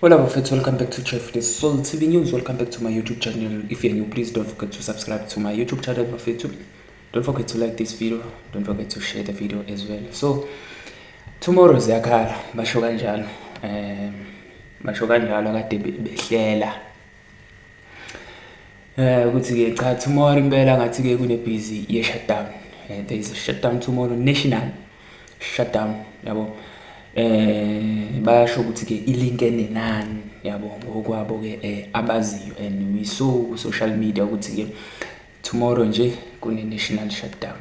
Hola bafethu, welcome back to Chef The Soul TV News. Welcome back to my YouTube channel. If you're new, please don't forget to subscribe to my YouTube channel, bafethu. Don't forget to like this video. Don't forget to share the video as well. So, tomorrow ziyakhala, basho kanjalo. Basho kanjalo kade behlela. Ukuthi ke cha, tomorrow impela ngathi ke kune busy ye shutdown. There is a shutdown tomorrow, national shutdown, yabo. Bayasho ukuthi ke ilinkene nani, yabo, ngokwabo ke abaziyo, and we saw ku social media ukuthi ke tomorrow nje kune national shutdown.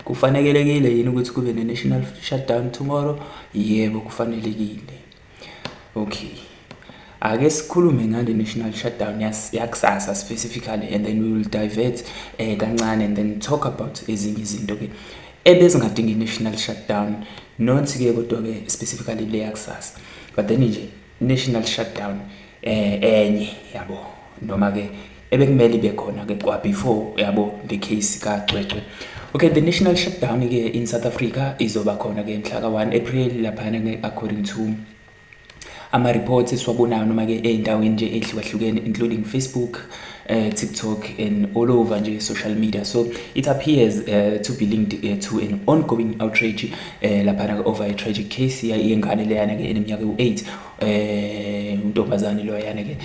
Kufanelekile yini ukuthi kube ne national shutdown tomorrow? Yebo, kufanelekile. Okay. Ake sikhulume ngale national shutdown yakusasa specifically, and then we will divert kancane and then talk about ezinye izinto ke ebezingadingi national shutdown, not ke kodwa ke specifically le yakusasa, but then nje national shutdown enye, yabo, noma ke ebekumele ibe khona ke kwa before, yabo, the case kaCwecwe. Okay, the national shutdown ke in South Africa izoba khona ke mhla ka 1 April laphana ke, according to ama-reports esiwabonayo noma ke ey'ndaweni nje ey'hlukahlukene, including Facebook, TikTok and all over nje social media. So it appears to be linked to an ongoing outrage laphana over a tragic case yengane leyana ke eneminyaka ewu-8, untombazane loyana ke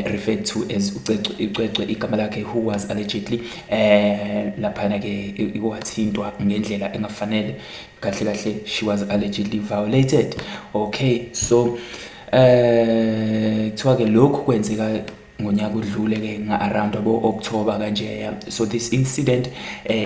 referred to as uCwecwe, iCwecwe igama lakhe, who was allegedly laphana ke wathintwa ngendlela engafanele. Kahle kahle, she was allegedly violated. Okay, so kuthiwa ke lokhu kwenzeka ngonyaka odlule ke nga-around abo October kanje. So this incident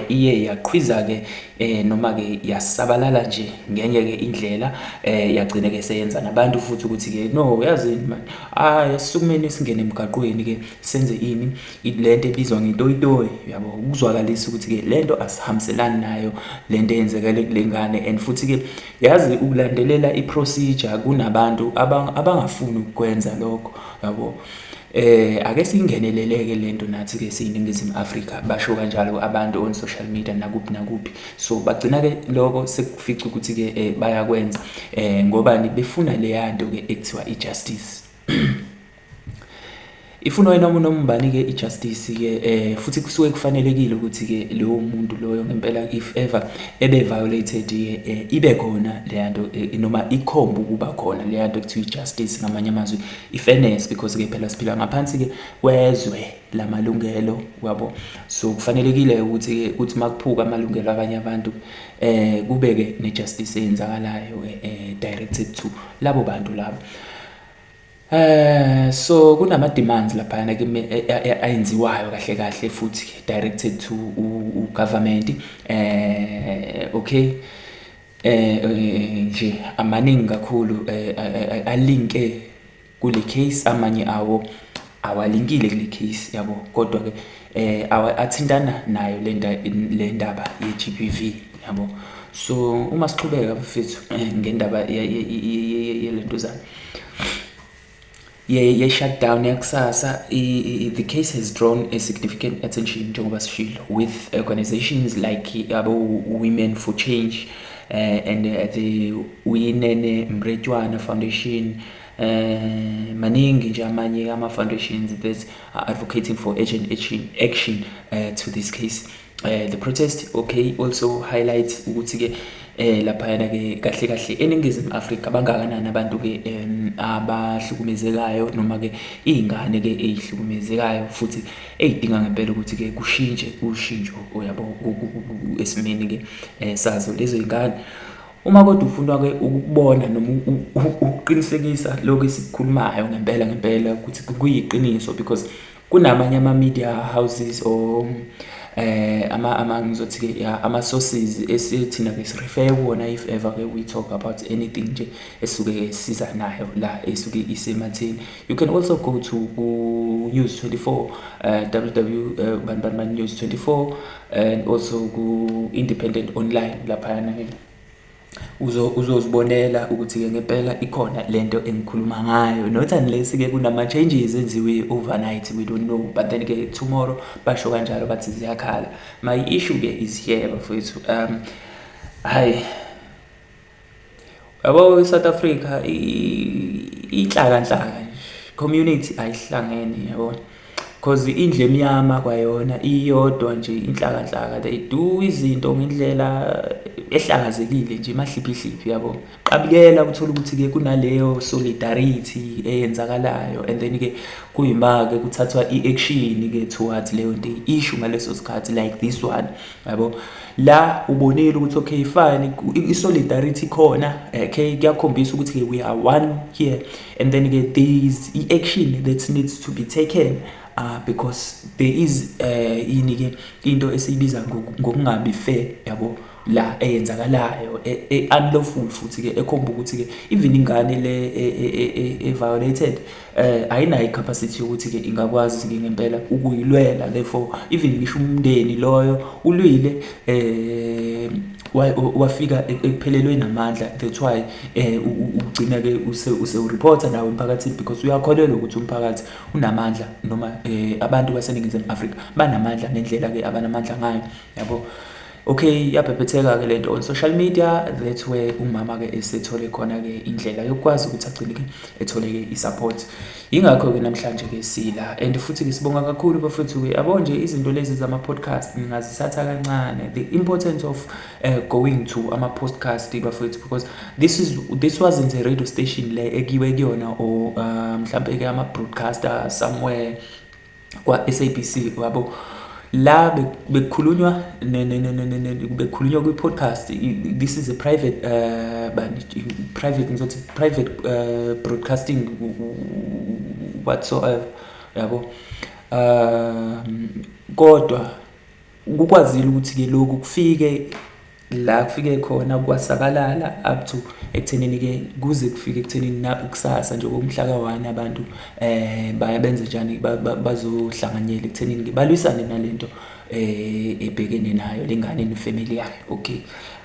iye yaqhwiza ke noma ke yasabalala nje ngenye ke indlela, yagcina ke seyenza nabantu futhi ukuthi ke no, yazini man, ah, yasukumeni singene emgaqweni ke, senze ini, lento ebizwa ngetoyitoyi, yabo, ukuzwakalisa ukuthi ke lento asihambiselani nayo, lento eyenzekele kule ngane. And futhi ke yazi ukulandelela i-procedure, kunabantu abangafuni ukukwenza lokho, yabo. Ake singeneleleke lento nathi ke siyiNingizimu Afrika, basho kanjalo abantu on social media nakuphi nakuphi. So bagcina ke lokho sekufica ukuthi ke bayakwenza ngobani? Befuna leya nto ke ekuthiwa i-justice. Ifuna wena noma ubani ke i-justice ke, futhi kusuke kufanelekile ukuthi ke lowo muntu loyo ngempela, if ever ebe violated ke, ibe khona leya nto, noma ikhomba ukuba khona leya nto ekuthiwa i-justice, ngamanye amazwi i-fairness, because ke phela siphila ngaphansi ke kwezwe lamalungelo, yabo. So kufanelekile ukuthi ke kuthi makuphuka amalungelo abanye abantu, kube ke ne-justice eyenzakalayo directed to labo bantu labo. So kunama demands laphana ke ayenziwayo kahle kahle futhi directed to u government. Okay, nje amaningi kakhulu alinke kule case, amanye awo awalinkile kule case, yabo, kodwa ke athintana nayo le ndaba ye-GBV, yabo. So uma siqhubeka, bafethu, ngendaba yelentuzana ye shutdown yakusasa, the case has drawn a significant attention, njengoba sishilo, with organizations like abo Women for Change and the Uyinene Mrwetyana Foundation, maningi nje amanye ama foundations that are advocating for urgent action to this case. The protest, okay, also highlights ukuthi ke laphayana ke kahle kahle eNingizimu Afrika bangakanani abantu ke abahlukumezekayo noma ke izingane ke ezihlukumezekayo futhi eyidinga ngempela ukuthi ke kushintshe ushintsho, uyabo, esimeni ke sazo lezo zingane. Uma kodwa ufuna ke ukubona noma ukuqinisekisa lokho esikukhulumayo ngempela ngempela ukuthi kuyiqiniso, because kunamanye ama media houses or ama ngizothi ke ama sources esithina ke sirefer kuwona if ever ke we talk about anything nje esuke siza nayo la esuke isematheni. You can also go to ku News 24, www bani bani bani News 24, and also ku Independent Online laphayana ke uzozibonela ukuthi-ke ngempela ikhona lento engikhuluma ngayo, not unless ke kunama changes enziwe overnight, we don't know. But then ke tomorrow basho kanjalo, bathi ziyakhala. My issue ke is here, bafowethu. Hayi, yabo, i-South Africa inhlakanhlaka nje. Community ayihlangene, yabo, because indlu emnyama kwayona iyodwa nje inhlakanhlaka, they do izinto ngendlela ehlakazekile nje, emahliphihliphi, yabo. Qabukela uthola ukuthi-ke kunaleyo solidarity eyenzakalayo, and then-ke kuyima-ke kuthathwa i-action-ke towards leyo nto, i-issue ngaleso sikhathi, like this one, yabo. La ubonile ukuthi okay, fine, i-solidarity khona, okay, kuyakhombisa ukuthi-ke we are one here, and then-ke there is i-action that needs to be taken because there is ini-ke into esiyibiza ngokungabi fair, yabo, la eyenzakalayo e-unlawful, futhi-ke ekhomba ukuthi-ke even ingane le e-violated ayinayo i-capacity yokuthi-ke ingakwazi-ke ngempela ukuyilwela. Therefore, even ngisho umndeni loyo ulwile wafika ekuphelelweni amandla. That's why ugcina-ke usewureporta nawe emphakathini, because uyakholelwa ukuthi umphakathi unamandla, noma abantu baseNingizimu Afrika banamandla ngendlela-ke abanamandla ngayo, yabo. Okay, yabhebhetheka-ke lento on social media. That's where umama-ke esethole khona-ke indlela yokukwazi ukuthi agcine-ke ethole-ke i-support. Yingakho-ke namhlanje-ke sila, and futhi-ke sibonga kakhulu, bafethu-ke, yabo nje, izinto lezi zama-podcast ngingazithatha kancane, the importance of going to ama-podcast, bafethu, because this wasn't a radio station le ekiwe kuyona or mhlampe-ke ama-broadcaster somewhere kwa-SABC, yabo. La bekukhulunywa kwi-podcast. This is a private bani, private, ngizothi private broadcasting whatsoever, yabo. Kodwa kukwazile ukuthi-ke lokhu kufike la kufike khona, kwasabalala up to ekuthenini-ke kuze kufike ekuthenini kusasa nje ngomhla ka-1 abantu baya benze njani, bazohlanganyela ekuthenini-ke balwisane nalento ebhekene nayo lengane nefamily yayo. Okay,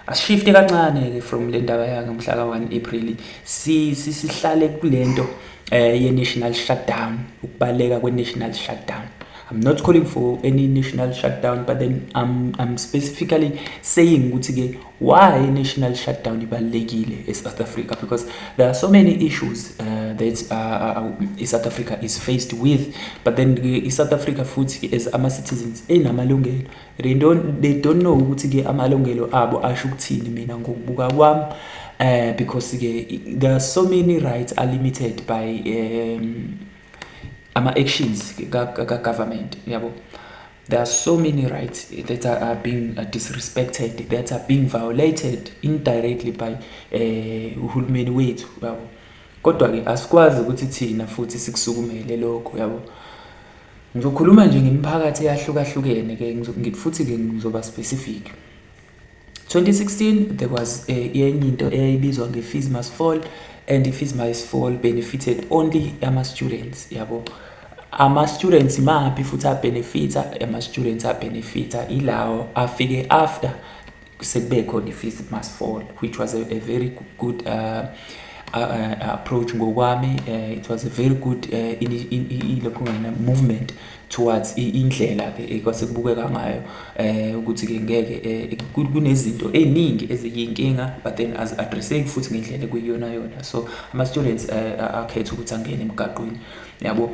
asishifte kancane-ke from le ndaba yangomhla ka-1 April, sihlale kulento ye-national shutdown, ukubaleka kwe-national shutdown. I'm not calling for any national shutdown, but then I'm specifically saying ukuthi-ke why national shutdown ibalulekile e-South Africa, because there are so many issues that i-South Africa is faced with. But then i-South Africa futhi as ama-citizens enamalungelo, they don't know ukuthi-ke amalungelo abo asho ukuthini, mina ngokubuka kwami, because-ke there are so many rights are limited by ama-actions ka-government, yabo. There are so many rights that are being disrespected, that are being violated indirectly by uhulumeni wethu, yabo. Kodwa-ke asikwazi ukuthi thina futhi sikusukumele lokho, yabo. Ngizokhuluma nje ngemiphakathi eyahlukahlukene-ke, futhi-ke ngizoba specific. 2016 there was enye into eyayibizwa nge-Fees Must Fall, and i-Fees Must Fall benefited only ama-students, yabo. Ama-students maphi futhi abenefita? Ama-students abenefita ilawo afike after sekube khona i-Fees Must Fall, which was a very good approach ngokwami. It was a very good ilokhu movement towards indlela ke ekwasekubukeka ngayo ukuthi ke ngeke kunezinto eziningi eziyinkinga, but then azi-addresseki futhi ngendlela ekuyiyona yona. So ama-students akhetha ukuthi angene emgaqweni, yabo.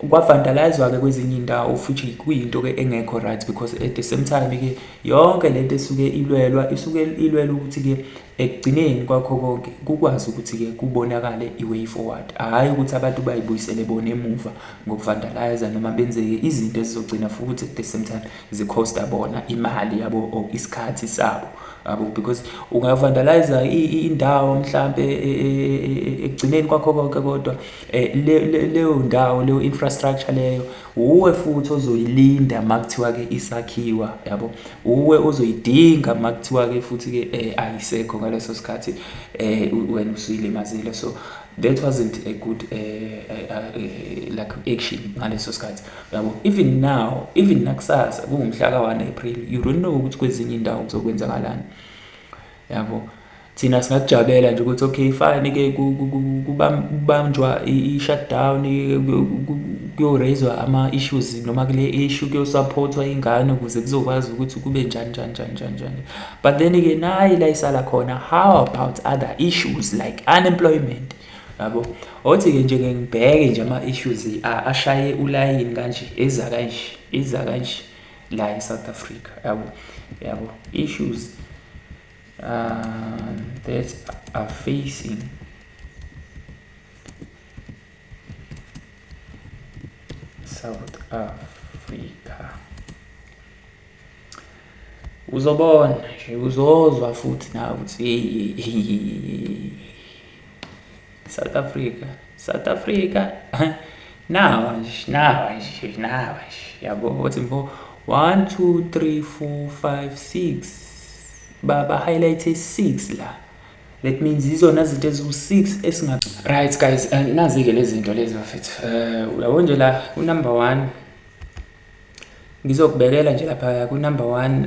Kwavandalizwa-ke kwezinye iy'ndawo, futhi kuyinto-ke engekho right, because at the same time-ke yonke lento esuke ilwelwa isuke ilwelwa ukuthi-ke ekugcineni kwakho konke kukwazi ukuthi-ke kubonakale i-way forward, hhayi ukuthi abantu bayibuyisele bona emuva ngokuvandaliza noma benze izinto ezizogcina futhi at the same time zikhosta bona imali yabo or isikhathi sabo, yabo, because ungavandaliza indawo mhlampe, ekugcineni kwakho konke kodwa leyo ndawo leyo, infrastructure leyo, uwe futhi ozoyilinda makuthiwa-ke isakhiwa, yabo, uwe ozoyidinga makuthiwa-ke futhi-ke ayisekho ngaleso sikhathi, wena usuyilimazile. So that wasn't a good like action ngaleso sikhathi, yabo. Even now, even nakusasa kuwumhla ka-1 April, you don't know ukuthi kwezinye indawo kuzokwenzakalani, yabo. Thina singakujabulela nje ukuthi okay, fine-ke, kubanjwa i-shutdown, kuyo-raise-wa ama-issues noma kule issue kuyosupportwa ingane ukuze kuzokwazi ukuthi kube njani njani njani njani njani, but then-ke nayi la isala khona. How about other issues like unemployment, Yabo, othi-ke nje ke ngibheke nje ama-issues ashaye ulayini kanje, eza kanje, eza kanje la e-South Africa, yabo, yabo, issues that are facing South Africa. Uzobona nje, uzozwa futhi nawe ukuthi South Africa, South Africa, nawa nje, nawa nje, nawa nje, yabo, uthi mfo 1 2 3 4 5 6, ba highlight 6 la. That means izona zinto eziwu-6 esinga. Right guys, nazi-ke lezi zinto lezi bafethu. Uyabo nje la ku-number 1, ngizokubekela nje lapha ku-number 1.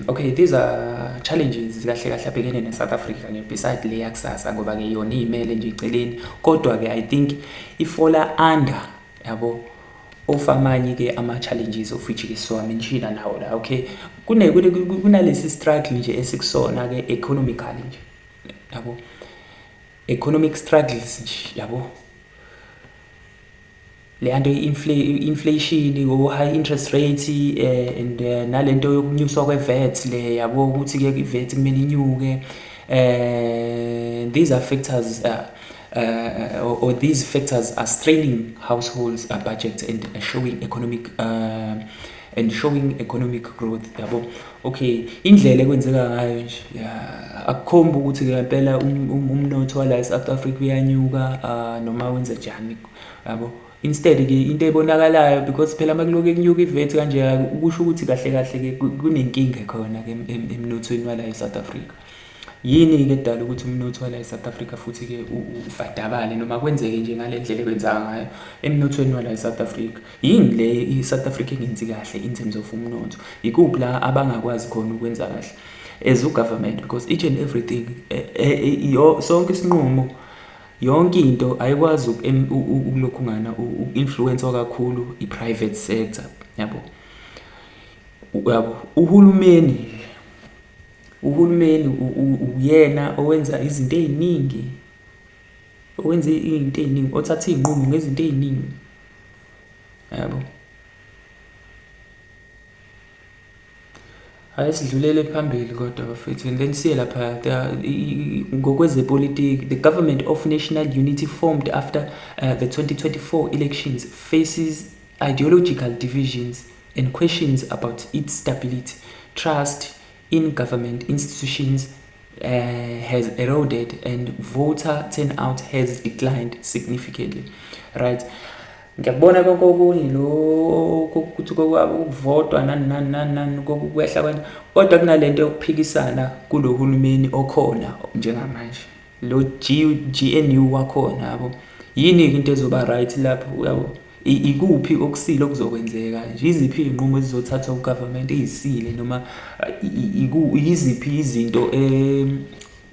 Okay, these are challenges kahle kahle abhekene ne-South Africa nje, beside le yakusasa, ngoba-ke yona iy'mele nje eceleni, kodwa-ke I think i-fall-a under, yabo, of amanye-ke ama-challenges of which-ke sizowa-mention-a nawo la. Okay, kunalesi struggle nje esikusona-ke economically nje, yabo, economic struggles nje, yabo, le nto i-inflation, o-high interest rate, and nalento yokunyuswa kwe-VAT le, yabo, ukuthi-ke i-VAT kumele inyuke. These are factors or these factors are straining households' budgets and showing economic growth, yabo. Okay, indlela ekwenzeka ngayo nje akukhombi ukuthi ngempela umnotho wala e-South Africa uyanyuka noma wenze njani, yabo. Instead ke into ebonakalayo, because phela makuloku kunyuka i-VAT kanje, kusho ukuthi kahle kahle ke kunenkinga khona ke emnothweni wala e-South Africa. Yini-ke edala ukuthi umnotho wala e-South Africa futhi-ke ufadabale noma kwenzeke nje ngale ndlela ekwenzeka ngayo emnothweni wala e-South Africa? Yini le i-South Africa engenzi kahle in terms of umnotho? Ikuphi la abangakwazi khona ukwenza kahle as u-government? Because each and everything, sonke isinqumo, yonke into ayikwazi ukulokhungana uku-influence-wa kakhulu i-private sector, yabo, yabo. Uhulumeni uyena owenza izinto ey'ningi, owenza iy'nto ey'ningi, othatha iy'nqumo ngezinto ey'ningi, yabo. Ake sidlulele phambili kodwa bafethu, and then siye lapha ngokwezepolitiki. The government of national unity formed after the 2024 elections faces ideological divisions and questions about its stability. Trust in government institutions has eroded and voter turnout has declined significantly. Right, ngiyakubona konke okunye lo ukuthi ukuvotwa nani nani nani nani kokwehla kwento, kodwa kunalento yokuphikisana kulo hulumeni okhona njengamanje, lo GNU wakhona, yabo. Yini-ke into ezoba right lapho, yabo? Ikuphi okusile okuzokwenzeka nje? Iziphi iy'nqumo ezizothathwa u-government ey'sile, noma yiziphi izinto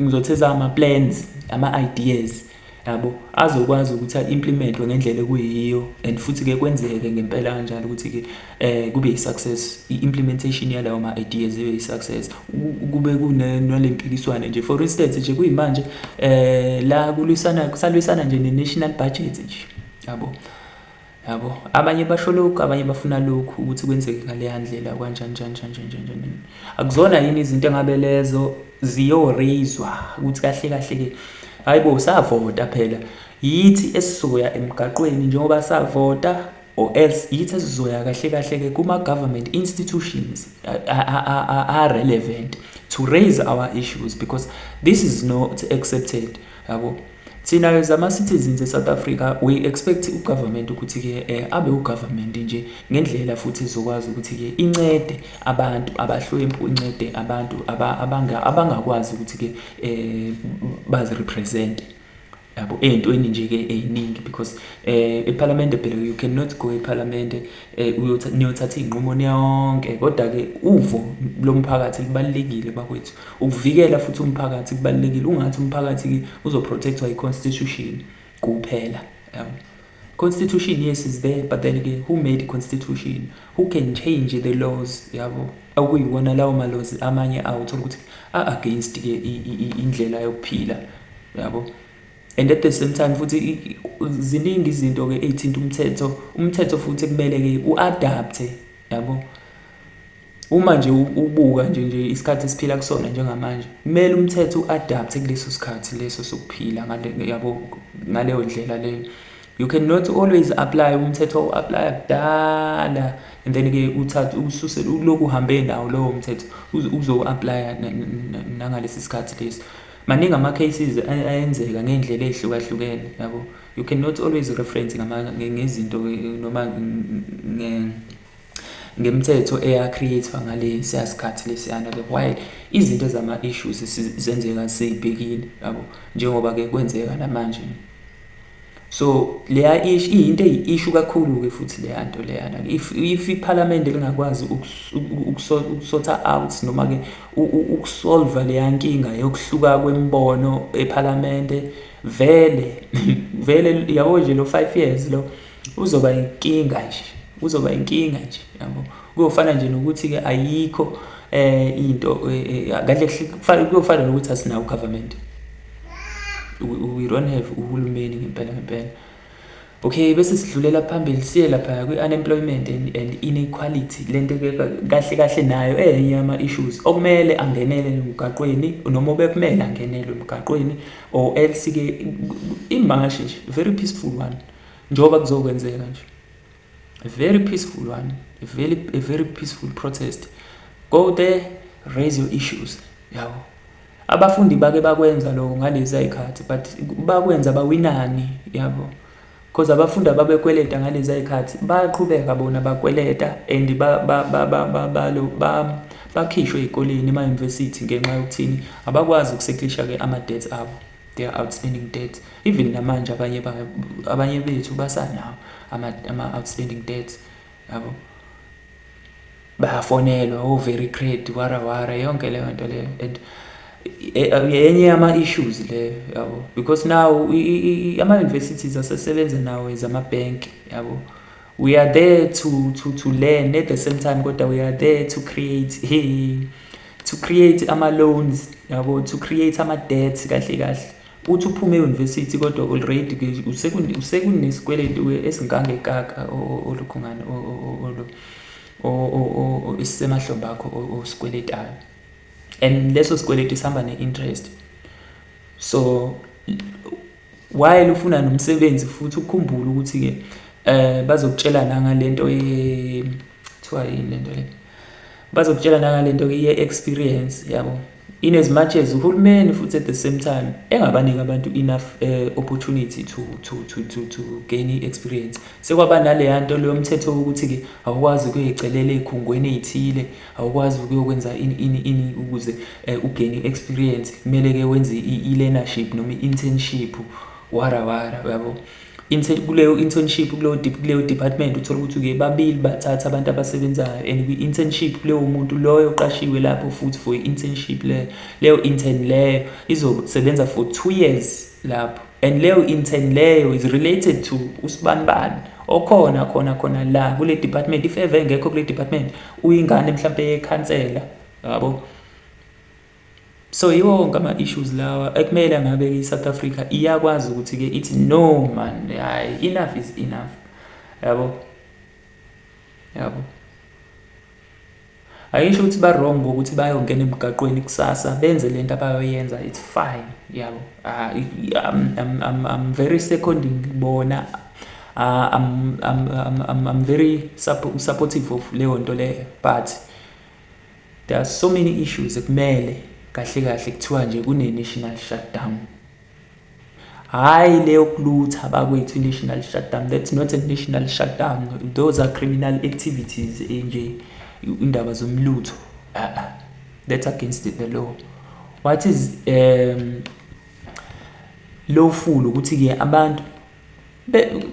ngizothi ama-plans, ama-ideas, yabo, azokwazi ukuthi a-implement-we ngendlela ekuyiyo and futhi-ke kwenzeke ngempela kanjalo ukuthi-ke kube i-success, i-implementation yalawo ma-ideas ibe i-success, kube kunale mpikiswano nje. For instance nje, kuyimanje la kulwisana, kusalwisana nje ne-national budget nje, yabo, yabo. Abanye basho lokhu, abanye bafuna lokhu ukuthi kwenzeke ngaleya ndlela, kanjani njani njani njani njani. Akuzona yini izinto engabe lezo ziyo-raise-wa ukuthi kahle kahle ke, hayibo, savota phela, yithi esizoya emgaqweni njengoba savota, or else yithi esizoya kahle kahle ke kuma-government institutions are relevant to raise our issues, because this is not accepted, yabo. Thina as ama-citizens e-South Africa, we expect u-government ukuthi-ke abe u-government nje ngendlela futhi ezokwazi ukuthi-ke incede abantu abahlwempu, incede abantu abangakwazi ukuthi-ke bazi-represent, yabo, ey'ntweni nje-ke ey'ningi, because ephalamende phela you cannot go ephalamende niyothatha iy'nqumo niyonke, kodwa-ke uvo lomphakathi lubalulekile bakwethu. Ukuvikela futhi umphakathi kubalulekile. Ungathi umphakathi-ke uzo-protect-wa i-constitution kuphela, yabo. Constitution, yes, is there, but then-ke who made the constitution? Who can change the laws, yabo, okuyiwona lawo ma-laws amanye awuthola ukuthi a-against-ke indlela yokuphila, yabo? And at the same time futhi ziningi izinto-ke ey'thinta umthetho, umthetho futhi ekumele-ke u-adapt-e yabo. Uma nje ubuka nje isikhathi esiphila kusona njengamanje, kumele umthetho u-adapt-e kuleso sikhathi leso sokuphila ngale yabo, ngaleyo ndlela leyo. You cannot always apply umthetho owu-apply-a kudala and then-ke uthathe ususe ulokhu uhambe nawo lowo mthetho uzowu-apply-a nangalesi sikhathi lesi. Maningi ama-cases ayenzeka ngey'ndlela ey'hlukahlukene yabo. You cannot always reference ngezinto noma ngemithetho eya-create-wa ngalesiya sikhathi lesiyana-ke, while izinto zama-issues zenzeka sey'bhekile yabo, njengoba-ke kwenzeka namanje. So leya issue iyinto eyi-issue kakhulu-ke futhi leya nto leyana. If iphalamende lingakwazi uku-sort-a out noma-ke uku-solve-a leya nkinga yokuhluka kwemibono ephalamende, vele vele yabo nje lo 5 years lo uzoba inkinga nje, uzoba inkinga nje yabo. Kuyofana nje nokuthi-ke ayikho into kahle, kuyofana nokuthi asinawo u-government, we don't have uhulumeni ngempela ngempela. Okay, bese sidlulela phambili siye lapha kwi-unemployment and inequality. Lento ke kahle kahle nayo enye yama-issues okumele angenele emgaqweni noma obekumele angenelwe emgaqweni, or else ke imashi nje, very peaceful one, njengoba kuzokwenzeka nje, a very peaceful one, a very peaceful protest. Go there, raise your issues yabo. Abafundi bake bakwenza lokho ngalezi ay'khathi, but bakwenza bawinani yabo, because abafundi ababekweleta ngalezi ay'khathi bayaqhubeka bona bakweleta and bakhishwe ey'koleni, ema-university, ngenxa yokuthini? Abakwazi uku-settle-isha-ke ama-debts abo, their outstanding debts. Even namanje abanye bethu basanawo ama-outstanding debts yabo, bayafonelwa o-very cred wara wara, yonke leyo nto leyo. And enye yama-issues leyo yabo, because now ama-universities asesebenza nawo as ama-bank yabo. We are there to learn at the same time, kodwa we are there to create ama-loans yabo, to create ama-debts kahle kahle. Uthi uphume e-university kodwa already usekunesikweletu esingangekaka olukhungane esisemahlombe akho osikweletayo, and leso sikweletu sihamba ne-interest. So while ufuna nomsebenzi futhi ukhumbule ukuthi-ke bazokutshela nangalento ye kuthiwa yini lento le, bazokutshela nangalento ye-experience yabo, in as much as uhulumeni futhi at the same time engabaniki abantu enough opportunity to gain i-experience. Sekwaba naleya nto leyo mthetho wokuthi-ke awukwazi ukuyoyicelela ey'khungweni ey'thile, awukwazi ukuyokwenza ini ini ini ukuze u-gain i-experience, kumele-ke wenze i-learnership noma i-internship wara wara yabo. Kuleyo internship, kuleyo department, uthola ukuthi-ke babili bathatha abantu abasebenzayo, and kwi-internship kuleyo muntu loyo oqashiwe lapho futhi for i-internship leyo, leyo intern leyo izosebenza for 2 years lapho, and leyo intern leyo is related to usibanibani okhona khona khona la kule department. If ever engekho kule department, uyingane mhlampe yekhansela yabo. So yiwo wonke ama-issues lawa ekumele ngabe i-South Africa iyakwazi ukuthi-ke ithi, "No man, hayi, enough is enough," yabo yabo. Ayisho ukuthi ba-wrong ngokuthi bayongena emgaqweni kusasa benze lento abayoyenza, it's fine yabo. I'm very seconding bona, I'm very supportive of leyo nto leyo, but there are so many issues ekumele kahle kahle kuthiwa nje kune-national shutdown, hhayi leyo kulutha bakwethu. I-national shutdown, that's not a national shutdown, those are criminal activities nje, indaba zomlutho, that's against the law. What is lawful ukuthi-ke abantu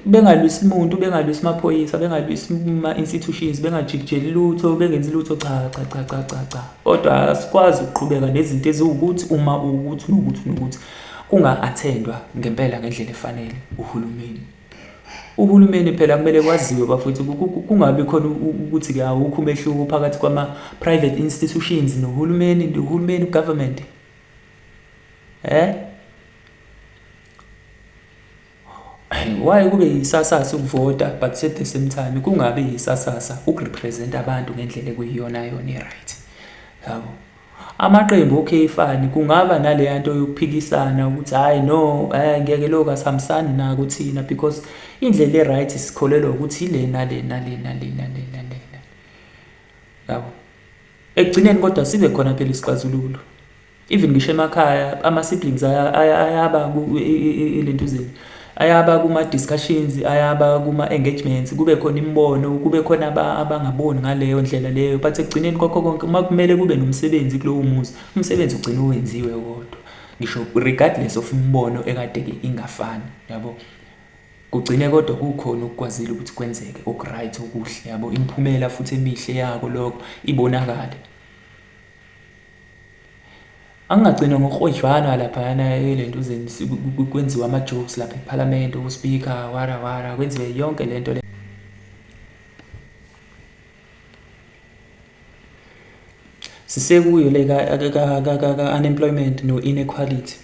bengalwisi muntu, bengalwisi maphoyisa, bengalwisi ma-institutions, bengajikijeli lutho, bengenzi lutho, cha cha cha cha cha cha. Kodwa asikwazi ukuqhubeka nezinto eziwukuthi uma ukuthi nokuthi nokuthi kunga-attendwa ngempela ngendlela efanele uhulumeni. Uhulumeni phela kumele kwaziwe bafowethu, kungabi khona ukuthi-ke awukho umehluko phakathi kwama-private institutions nohulumeni, uhulumeni, government. Why kube yisasasa ukuvota but at the same time kungabi yisasasa ukurepresent abantu ngendlela ekuyiyona yona i-right, yabo? Amaqembu okay fine, kungaba naleya nto yokuphikisana ukuthi hhayi no, ngeke lokhu asihambisani nako thina because indlela e-right sikholelwa ukuthi ile nale nale nale nale nale, yabo. Ekugcineni kodwa sibe khona phela isixazululo. Even ngisho emakhaya ama-siblings ayaba elentuzeni, ayaba kuma-discussions, ayaba kuma-engagements, kube khona imibono, kube khona abangaboni ngaleyo ndlela leyo, but ekugcineni kwakho konke uma kumele kube nomsebenzi kulowo muzi, umsebenzi ugcina uwenziwe kodwa, ngisho regardless of imibono ekade-ke ingafani, yabo. Kugcine kodwa kukhona okukwazile ukuthi kwenzeke oku-right, okuhle, yabo, imiphumela futhi emihle yako lokho ibonakale. Angingagcina ngokuhwejwana laphayana elentuzeni, kwenziwe ama-jokes lapha ephalamende, uspika wara wara, kwenziwe yonke le nto le. Sisekuyo le ka-unemployment no-inequality.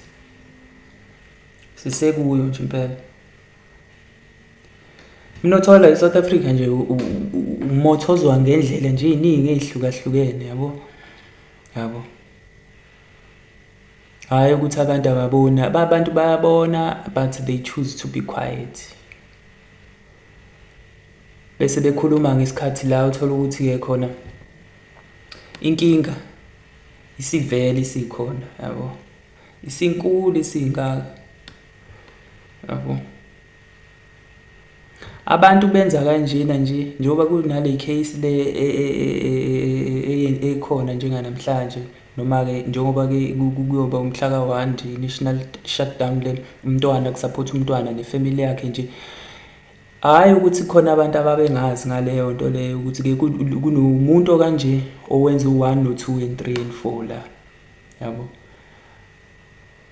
Sisekuyo nje impela. Umnotho wala e-South Africa nje umothozwa ngendlela nje ey'ningi ey'hlukahlukene, yabo, yabo. Hhayi ukuthi abantu ababoni, abantu bayabona but they choose to be quiet. Bese bekhuluma ngesikhathi la uthola ukuthi-ke khona inkinga isivele isikhona, yabo. Isinkulu isingaka, yabo. Abantu benza kanjena nje njengoba kunale case le ekhona njenganamhlanje, noma-ke njengoba-ke kuyoba umhla ka-1 nje national shutdown le, umntwana kusaphotha umntwana nefamily yakhe nje. Hhayi ukuthi khona abantu ababengazi ngaleyo nto leyo ukuthi-ke kunomuntu okanje owenza u-one no-two and three and four la, yabo.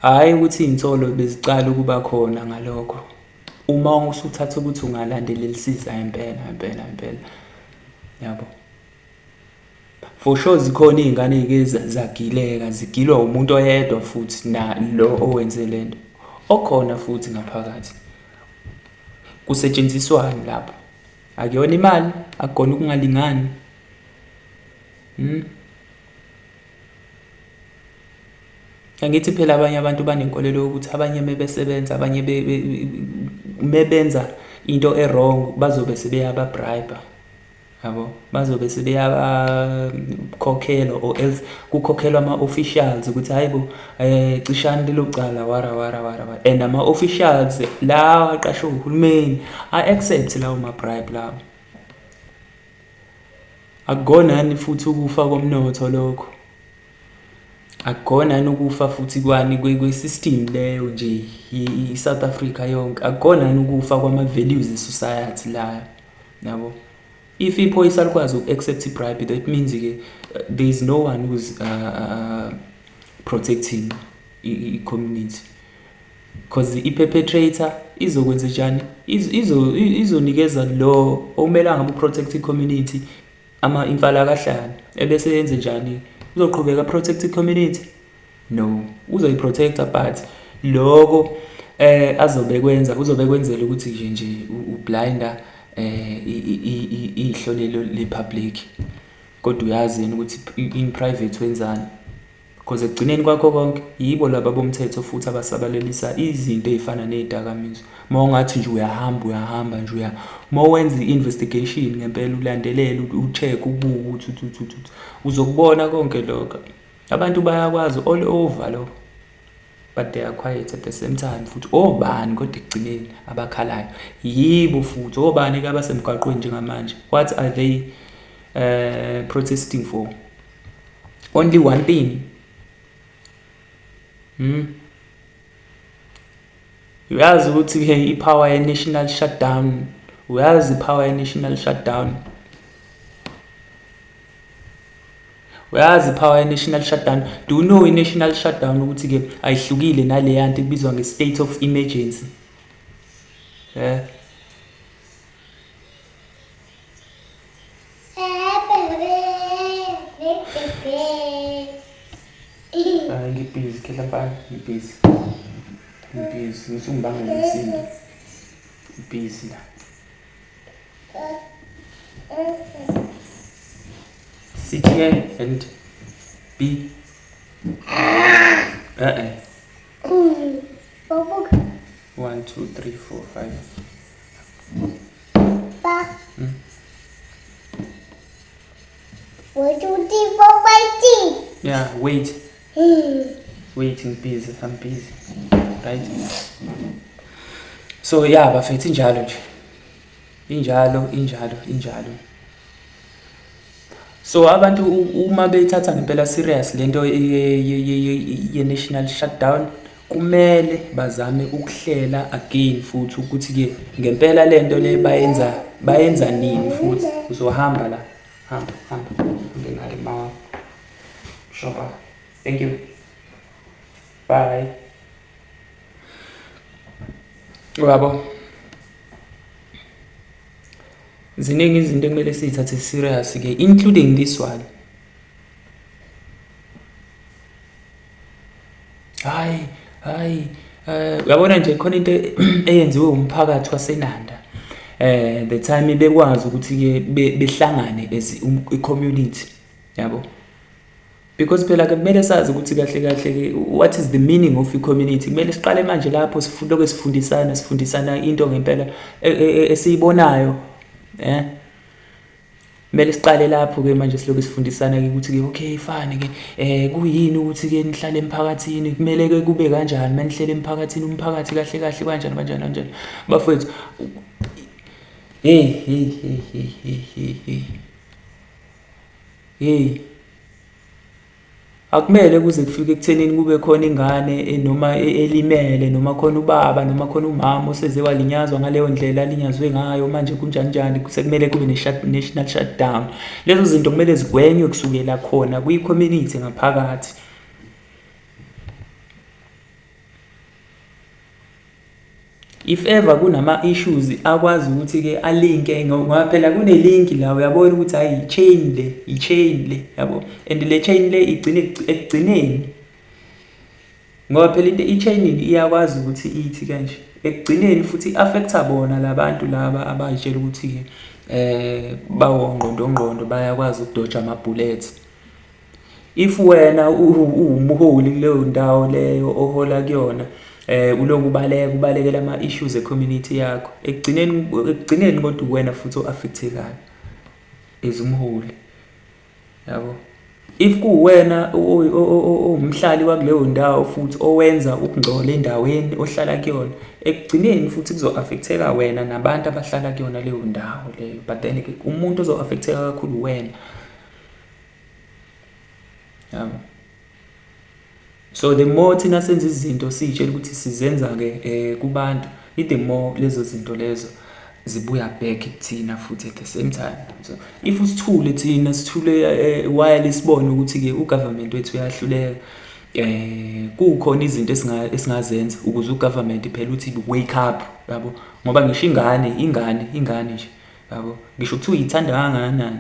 Hhayi ukuthi iy'nsolo beziqala ukuba khona ngalokho. Uma usuthatha ukuthi ungalandelelisisa impela impela impela, yabo. For sure zikhona iy'ngane ey'ke zagileka, zigilwa umuntu oyedwa futhi na lo owenze le nto, okhona futhi ngaphakathi. Kusetshenziswani lapho? Akuyona imali, akukona ukungalingani? Hmm? Angithi phela abanye abantu banenkolelo yokuthi abanye mebesebenza, abanye mebenza into e-wrong bazobe sebeyaba-bribe-a, yabo, bazobe sebeyabakhokhela or else kukhokhelwa ama-officials ukuthi hhayi bo, cishani lelo cala wara wara wara wara, and ama-officials lawa aqashwe uhulumeni a-accept lawo ma-bribe lawo. Akukonani futhi ukufa komnotho lokho? Akukhona yini ukufa futhi kwani kwe-system leyo nje i-South Africa yonke? Akukhona yini ukufa kwama-values e-society la, yabo? If iphoyisa likwazi uku-accept i-bribe, that means-ke there is no one who's protecting i-community. Because i-perpetrator izokwenze njani? Izonikeza lo okumele angabe u-protect i-community ama imfalakahlane, ebese yenze njani? Uzoqhubeka protect i-community? No, uzoyi-protect-a but loko azobe kwenza uzobe kwenzela ukuthi nje nje ublinda ihlo lelo le-public, kodwa uyazi yena ukuthi in private wenzani. Because ekugcineni kwakho konke yibo laba bomthetho futhi abasabalalisa izinto ey'fana ney'dakamizwa. Uma ungathi nje uyahamba uyahamba nje uya, uma wenza i-investigation ngempela ulandelele u-check-e ubuke ukuthi uthi uthi uthi uzokubona konke lokho. Abantu bayakwazi all over lokho, but they are quiet at the same time futhi. Obani kodwa ekugcineni abakhalayo? Yibo futhi. Obani-ke abasemgwaqweni njengamanje? What are they protesting for? Only one thing. Hmm. Uyazi ukuthi-ke i-power ye-national shutdown, uyazi i-power ye-national shutdown, uyazi i-power ye-national shutdown. Do you know i-national shutdown ukuthi-ke ayihlukile naleya nto ebizwa nge-state of emergency? Eh. Hayi ngibhizi khehla mfana, ngibhizi. Ngibhizi, ngisungibangela umsindo. Busy la. Sit here and be. Uh-uh. 1, 2, 3, 4, 5. Ba. 1, 2, 3, 4, 5, 6. Yeah, wait. Waiting, busy. I'm busy. Right? So yeah, bafethu, injalo nje. Injalo, injalo, injalo. So abantu uma beyithatha ngempela serious lento ye-national shutdown, kumele bazame ukuhlela again futhi ukuthi-ke ngempela lento le bayenza nini futhi. Uzohamba la, hamba, hamba, hambe ngale ma shopa. Thank you, bye. Uyabo, ziningi izinto ekumele siyithathe serious ke, including this one. Hayi, hayi, uyabona nje, khona into eyenziwe umphakathi waseNanda the time bekwazi ukuthi ke behlangane as i-community, yabo, because phela ke kumele sazi ukuthi kahle kahle ke what is the meaning of i-community. Kumele siqale manje lapho sifunde sifundisana into ngempela esiyibonayo. Kumele siqale lapho ke manje, silokhu sifundisana ke ukuthi ke okay, fine ke, kuyini ukuthi ke nihlale emphakathini, kumele ke kube kanjani manihlele emphakathini, umphakathi kahle kahle kanjani, kanjani, kanjani, bafowethu. Hey, hey, hey, hey, hey, hey, hey, hey, akumele kuze kufike ekuthenini kube khona ingane noma elimele, noma khona ubaba noma khona umama oseze walinyazwa ngaleyo ndlela alinyazwe ngayo. Manje kunjani njani, sekumele kube ne-national shutdown. Lezo zinto kumele zigwenywe kusukela khona kwi-community ngaphakathi. If ever kunama-issues akwazi ukuthi-ke alinke, ngoba phela kune-link la, uyabona ukuthi hhayi, i-chain le, i-chain le, yabo, and le chain le igcine ekugcineni, ngoba phela into i-chain iyakwazi ukuthi ithi kanje ekugcineni futhi i-affect-a bona labantu laba abayitshela ukuthi-ke bawongqondo ngqondo, bayakwazi ukudoja ama-bullets. If wena uwumholi kuleyo ndawo leyo ohola kuyona, uloku ubaleka, ubalekela ama-issues e-community yakho, ekugcineni kodwa uwena futhi o-affect-ekayo as umholi, yabo. If kuwena owumhlali wakuleyo ndawo futhi owenza ukungcola endaweni ohlala kuyona, ekugcineni futhi kuzo-affect-eka wena nabantu abahlala kuyona leyo ndawo leyo, but then-ke umuntu ozo-affect-eka kakhulu uwena, yabo. So the more thina senza izinto siy'tshela ukuthi sizenza-ke kubantu, the more lezo zinto lezo zibuya back kuthina futhi at the same time. So if usithule thina, sithule while sibone ukuthi-ke u-government wethu uyahluleka, kukhona izinto esingazenza ukuze u-government phela uthi wake up, yabo, ngoba ngisho ingane, ingane, ingane nje, yabo, ngisho kuthiwa uyithanda kangakanani,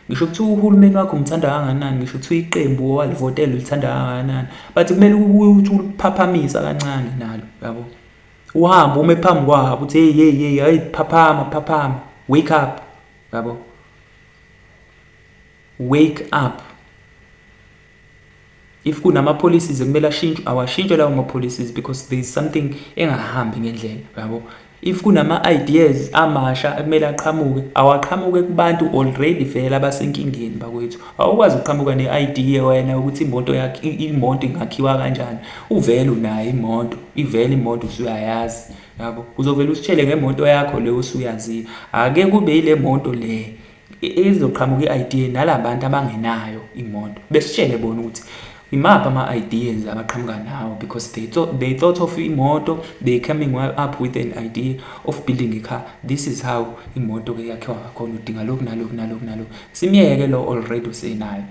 ngisho kuthiwa uhulumeni wakho umthanda kangakanani, ngisho kuthiwa iqembu owalivotela ulithanda kangakanani, but kumele uthi uliphaphamisa kancane nalo, yabo, uhambe ume phambi kwabo uthi, "Hey, hey, hey, hey, phaphama, phaphama, wake up," yabo, wake up. If kunama-policies ekumele ashintshwe, awashintshwe lawo ma-policies, because there is something engahambi ngendlela, yabo. If kunama-ideas amasha ekumele aqhamuke, awaqhamuke kubantu already vele abasenkingeni bakwethu. Awukwazi ukuqhamuka ne-idea wena ukuthi imoto yakho, imoto ingakhiwa kanjani, uvele unayo imoto, ivele imoto usuyayazi, yabo. Uzovele usitshele ngemoto yakho leyo osuyaziyo. Ake kube yile moto le izoqhamuka i-idea nalabantu abangenayo imoto, besitshele bona ukuthi imaphi ama-ideas abaqhamuka nawo, because they thought of imoto, they coming up with an idea of building a car. This is how imoto-ke yakhiwa ngakhona, udinga lokhu nalokhu nalokhu nalokhu. Simyeke lo already usenayo.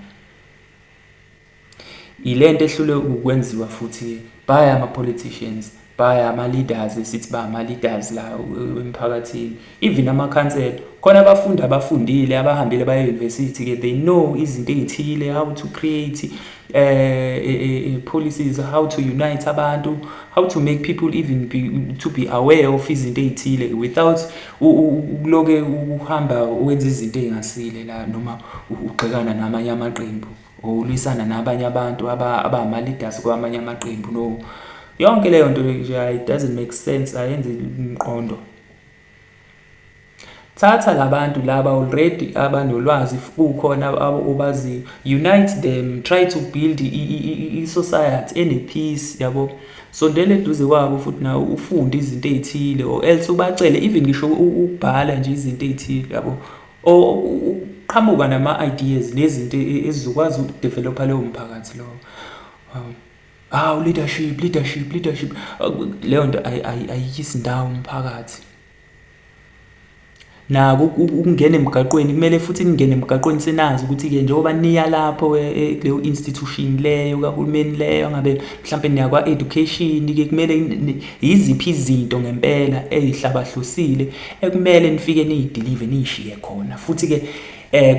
Ile nto ehlule ukwenziwa futhi by ama-politicians. Baya ama-leaders, esithi ba ama-leaders la emphakathini, even amakhansela khona, abafundi abafundile, abahambile baye university ke, they know izinto ey'thile, how to create policies, how to unite abantu, how to make people even to be aware of izinto ey'thile without ukuloke uhamba wenza izinto ey'ngasile la, noma ugxekana namanye amaqembu or ulwisana nabanye abantu abama-leaders kwamanye amaqembu. No, yonke leyo nto nje, it doesn't make sense, ayenzi umqondo. Thatha labantu laba already abanolwazi, kukhona obaziyo, unite them, try to build i-society ene-peace, yabo. Sondela eduze kwabo futhi nawe ufunde izinto ey'thile, or else ubacele even ngisho ukubhala nje izinto ey'thile, yabo, or uqhamuka nama-ideas nezinto ezizokwazi ukudevelopha leyo mphakathi lowo. Hawu, leadership, leadership, leadership, leyo nto ayiyisi ndawo umphakathi. Nako ukungena emgaqweni, kumele futhi ningene emgaqweni senazi ukuthi-ke njengoba niya lapho kuleyo institution leyo kahulumeni leyo, ngabe mhlampe niya kwa-education-ke, kumele yiziphi izinto ngempela ey'hlabahlosile ekumele nifike niy'delive, niy'shiye khona. Futhi-ke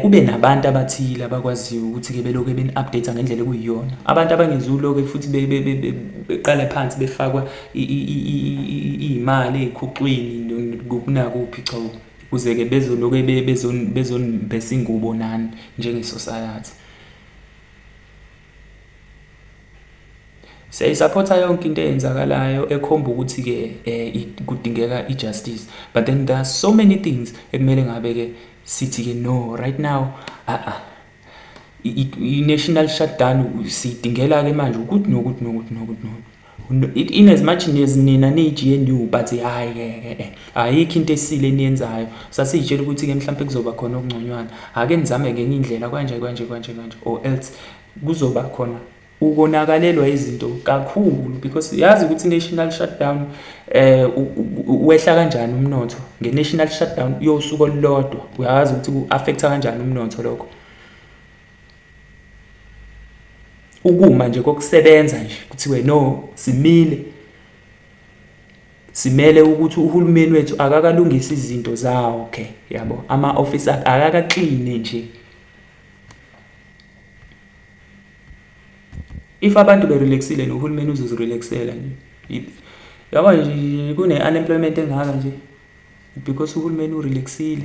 kube nabantu abathile abakwaziyo ukuthi-ke belokhu beni-update ngendlela ekuyiyona, abantu abangezulo-ke futhi beqale phansi befakwa iy'mali ey'khuxwini kunakuphi, cha, ukuze-ke bezoloke bezonimbesa ingubo nani njenge-society. Siyayisaphotha yonke into eyenzakalayo ekhomba ukuthi-ke kudingeka i-justice, but then there are so many things ekumele ngabe-ke sithi-ke no, right now, a-a, i-national shutdown siyidingela-ke manje ukuthi nokuthi nokuthi nokuthi nokuthi, in as much as nina niyi-GNU, but hhayi-ke ayikho into esile eniyenzayo. Sasiy'tshela ukuthi-ke mhlampe kuzoba khona okungconywana, ake nizame ngenye indlela, kanje kanje kanje kanje, or else kuzoba khona ukonakalelwa izinto kakhulu, because yazi ukuthi i-national shutdown wehla kanjani umnotho nge-national shutdown yosuku olulodwa. Uyazi ukuthi ku-affect-a kanjani umnotho lokho, ukuma nje kokusebenza nje, kuthiwe no, simile, simele ukuthi uhulumeni wethu akakalungisi izinto zawo, okay, yabo, ama-office akhe akakakline nje. If abantu berelaxile, nohulumeni uzozirelaxela nje, yabo. Nje kune-unemployment engaka nje because uhulumeni urelaxile,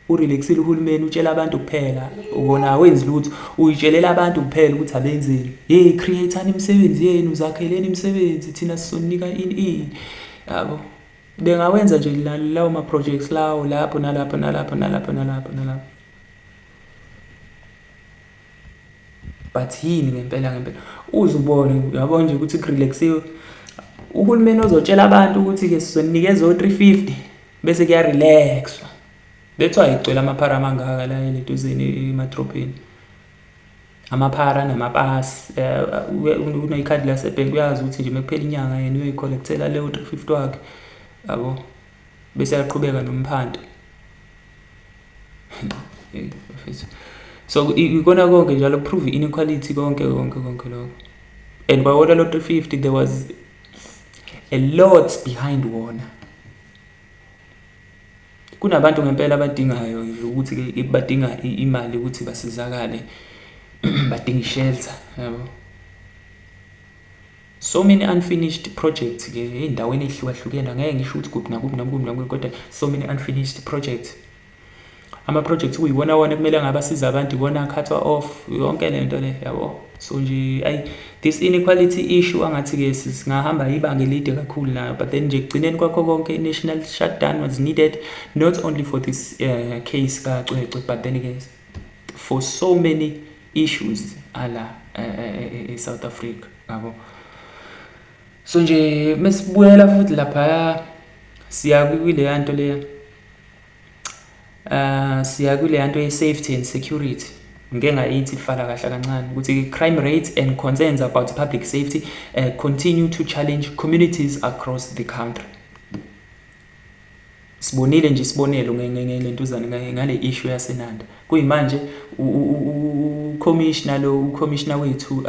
urelaxile uhulumeni, utshela abantu kuphela, wona awenzi lutho, uyitshelela abantu kuphela ukuthi abenzeni. Hey, create-ani imisebenzi yenu, zakheleni imisebenzi, thina sizonika ini ini, yabo. Bengawenza nje lawo ma-projects lawo lapho nalapho nalapho nalapho nalapho nalapho, but yini ngempela ngempela uze ubone, uyabona nje ukuthi kurelaxiwe, uhulumeni ozotshela abantu ukuthi-ke sizonikeza o-350 bese kuyarelaxwa. That's why igcwele amaphara amangaka la elentuzeni, emadrobheni, amaphara namapasi. Unekhadi lasebhenki, uyazi ukuthi nje mekuphela inyanga yena uyoyicollectela leyo 350 wakhe, yabo, bese yaqhubeka nomphanto. So ikona konke njalo prove inequality, konke konke konke lokho. And kwawona lo 350, there was a lot behind wona. Kunabantu ngempela abadingayo ukuthi badinga imali ukuthi basizakale, badinga ishelter, yabo. So many unfinished projects ke ey'ndaweni ey'hlukahlukene, angeke ngisho ukuthi kuphi nakuphi nakuphi nakuphi, kodwa so many unfinished projects, ama-projects kuyiwona wona ekumele ngabe asiza abantu, iwona a-cut-wa off, yonke le nto le, yabo. So nje ayi, this inequality issue angathi-ke singahamba ibanga elide kakhulu nayo, but then nje ekugcineni kwakho konke, i-national shutdown was needed, not only for this case kaCwecwe, but then-ke for so many issues ala e-South Africa, yabo. So nje mesibuyela futhi laphaya, siya kuleya nto leya, siya kuleya nto ye-safety and security. Ngike ngayithi fala kahle kancane ukuthi crime rates and concerns about public safety continue to challenge communities across the country. Sibonile nje isibonelo ngelentuzane, ngale issue yaseNanda. Kuyimanje ucommissioner lo, ucommissioner wethu,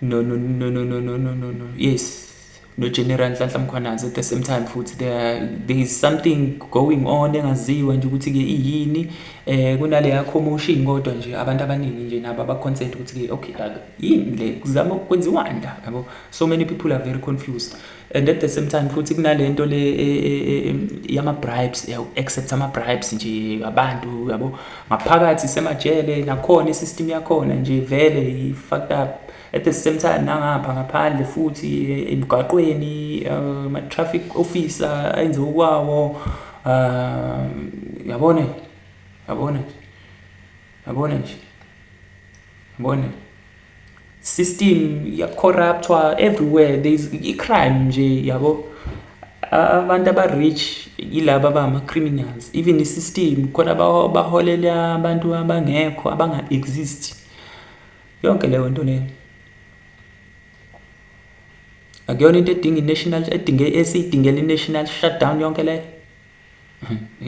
No, no, no, no, no, no, no, no, no, yes, no General Nhlanhla Mkhwanazi at the same time futhi there is something going on engaziwa nje ukuthi ke iyini. Kunaleya commotion, kodwa nje abantu abaningi nje nabo aba-concerned ukuthi ke okay, yini le, kuzama kwenziwani la, yabo. So many people are very confused, and at the same time futhi kunalento le yama-bribes, accept ama-bribes nje abantu, yabo, ngaphakathi semajele nakhona i-system yakhona nje vele i-fucked up. At the same time nangapha ngaphandle futhi emgwaqweni, ama-traffic officer enze okwawo, yabona, yabona, yabona nje, yabona, system ya-corruptwa everywhere. There is i-crime nje, yabo. Abantu aba-rich yilaba abama-criminals. Even i-system khona baholela abantu abangekho, abanga-exist. Yonke leyo nto leyo akuyona into edinga i-national, edinge esiyidingela i-national shutdown yonke leyo.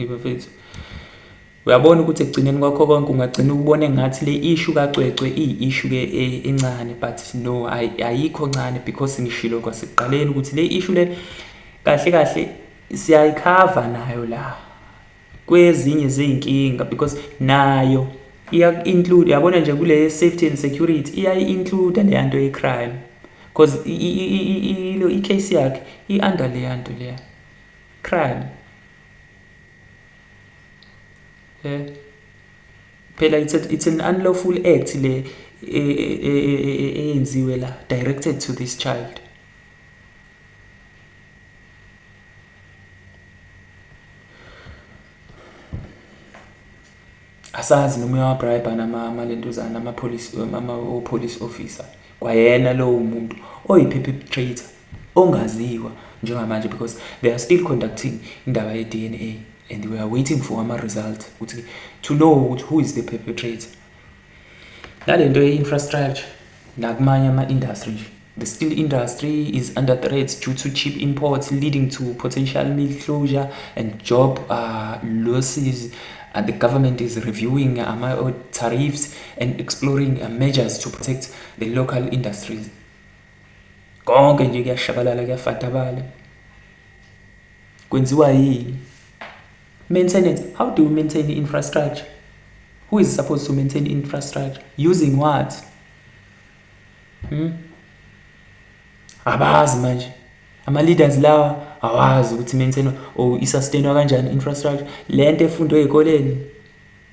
Bafethu, uyabona ukuthi ekugcineni kwakho konke ungagcina ukubona engathi le issue kaCwecwe iyi-issue ke encane, but no, ayikho ncane, because ngishilo kwasekuqaleni ukuthi le issue le kahle kahle siyayikhava nayo la kwezinye zey'nkinga, because nayo iya-include, yabona nje, kule safety and security iyayi-include leya nto ye-crime, because i-case yakhe i-under leya nto leya crime. Phela it's an unlawful act le eyenziwe la, directed to this child. Asazi noma uyawa-bribe amalentuzana, ama-police, ama-police officer, kwayena lowo muntu oyi-perpetrator ongaziwa njengamanje, because they are still conducting indaba ye-DNA and we are waiting for ama-result ukuthi to know ukuthi who is the perpetrator. Nalento ye-infrastructure nakumanye ama-industry nje. The steel industry is under threat due to cheap imports, leading to potential mill closure and job losses. The government is reviewing tariffs and exploring measures to protect the local industries. Konke nje kuyashabalala, kuyafadabala. Kwenziwa yini? Maintenance. How do we maintain the infrastructure? Who is supposed to maintain infrastructure? Using what? Hmm? Abazi manje. Ama-leaders lawa awazi ukuthi maintain or i-sustainwa kanjani infrastructure. Lento efundwe ey'koleni,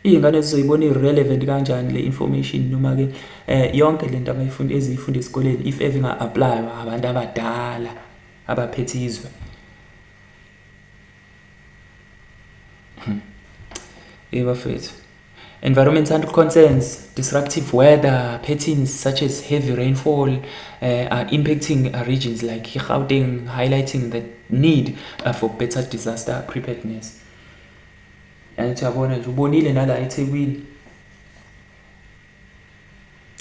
iy'ngane zizoyibona i-relevant kanjani le information, noma-ke yonke lento abayifunda, eziyifunda esikoleni, if ever inga-apply-wa abantu abadala abaphethe izwe. Bafethu. Environmental concerns, disruptive weather patterns such as heavy rainfall are impacting regions like Gauteng, highlighting the need for better disaster preparedness. Yaani uyabona nje, ubonile nala eThekwini,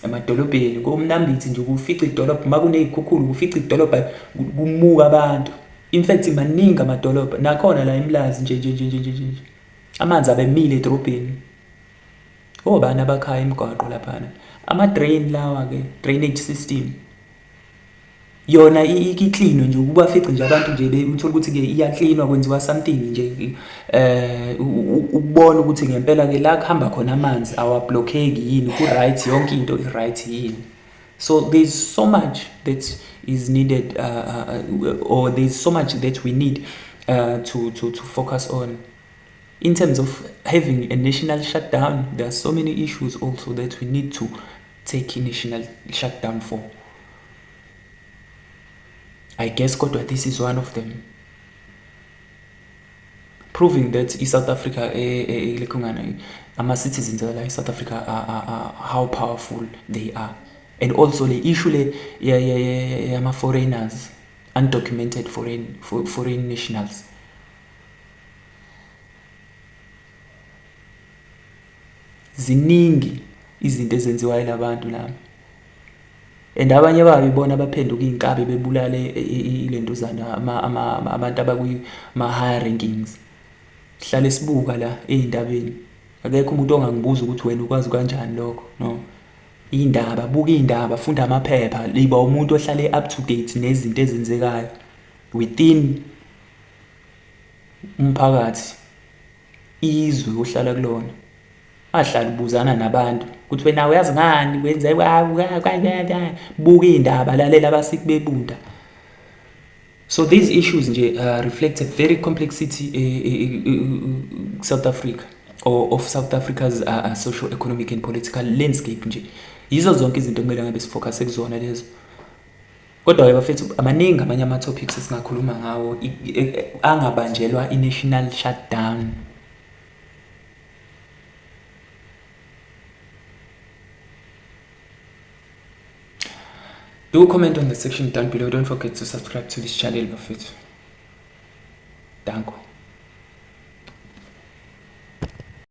emadolobheni komnambithi nje, kufica idolobha uma kuney'khukhula, kufica idolobha kumuka abantu. In fact maningi amadolobha nakhona la eMlazi nje nje nje nje nje nje amanzi abemile edolobheni. Obani abakhaya imigwaqo laphana? Ama-drain lawa-ke, drainage system yona iklinwe nje, ukubafice nje abantu nje, uthola ukuthi-ke iyaklinwa, kwenziwa something nje ukubona ukuthi ngempela-ke la kuhamba khona amanzi awablockeki yini, ku-right, yonke into i-right yini. So there's so much that is needed, or there's so much that we need to focus on in terms of having a national shutdown. There are so many issues also that we need to take a national shutdown for. I guess kodwa this is one of them, proving that i-South Africa, ama-citizens la e-South Africa are how powerful they are. And also le issue le yama-foreigners, undocumented foreign nationals. Ziningi izinto ezenziwayo labantu laba, and abanye babo ibona abaphenduka iy'nkabi bebulale ilentuzana, abantu abakwi-higher rankings. Sihlale sibuka la ey'ndabeni, akekho umuntu ongangibuza ukuthi wena ukwazi kanjani lokho. No, Iy'ndaba, buka iy'ndaba, funda amaphepha, liba umuntu ohlale up to date nezinto ezenzekayo within umphakathi, izwe ohlala kulona. Wahlala ubuzana nabantu ukuthi wena uyazi ngani wenze buka iy'ndaba, lalela abasiki bebunda. So these issues nje reflect a very complexity South Africa or of South Africa's socio economic and political landscape nje. Yizo zonke izinto okumele ngabe sifocus kuzona lezo. Kodwa ke bafethu amaningi amanye ama topics esingakhuluma ngawo angabanjelwa i-national shutdown. Do comment on the section down below. Don't forget to subscribe to this channel, bafethu. Danko.